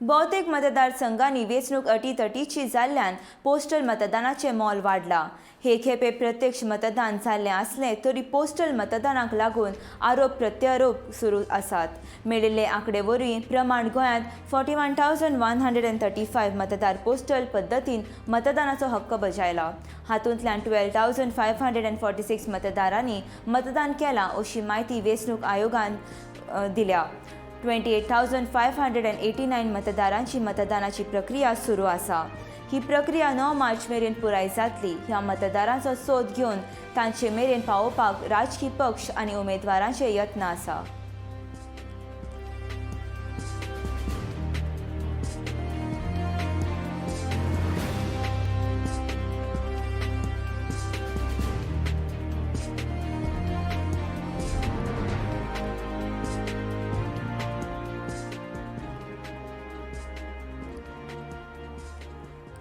भोवतेक मतदारसंघांनी वेंचणूक अटीतटीची जाल्ल्यान पोस्टल मतदानाचें मोल वाडलां. हे खेपे प्रत्यक्ष मतदान जाल्लें आसलें तरी पोस्टल मतदानाक लागून आरोप प्रत्यारोप सुरू आसात. मेळिल्ले आंकडे वरवीं प्रमाण गोंयांत 41,135 मतदार पोस्टल पद्दतीन मतदानाचो हक्क बजायला. हातूंतल्यान 12,546 मतदारांनी मतदान केलां अशी म्हायती वेंचणूक आयोगान दिल्या. 28,589 मतदारांची मतदानाची प्रक्रिया सुरू आसा. ही प्रक्रिया 9 मार्च मेरेन पुराय जातली. ह्या मतदारांचो सोद घेवन तांचे मेरेन पावोवपाक राजकी पक्ष आनी उमेदवारांचे यत्न आसा.